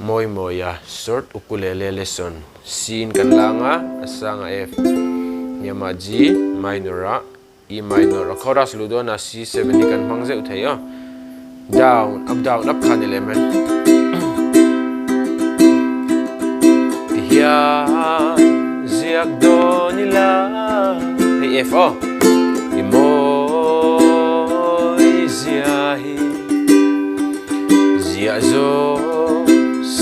Mawi mawia short ukulele lesson C in kan lang a, a sanga F hniamah G minor ah E minor a chorus luh dawn a C7 hi kan hmang zeuh thei aw down up down up kha ni lem e ti hian ziak dawn ila hei F aw i mawi zia hi ziah zawk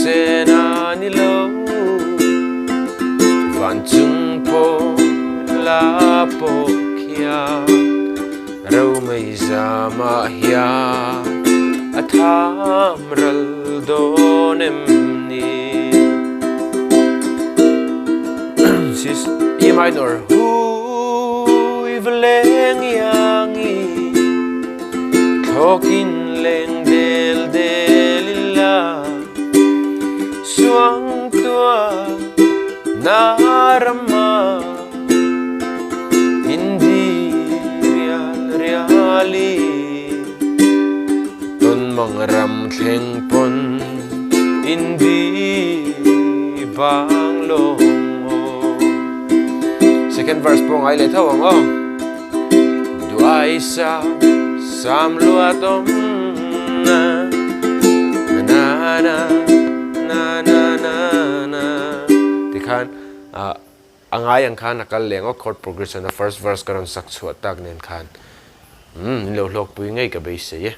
sen a ni lo van chung pawh la pawh khian romei zamah hian a tham ral dawn em ni? E minor hui va leng iangi thlawkin leng del del ila suang tua narama Hindi rial riali tawn mang ram thleng pawn Hindi vang lawng aw. Second verse pawh ngai leh tho ang aw. Duai sa sam luat awm na na na na na na na tikhan ah A ngai ang khan a kal leng aw chord progression a first verse ka rawn sak chhuah tak nen khan umm min lo hlawkpui ngei ka beisei e.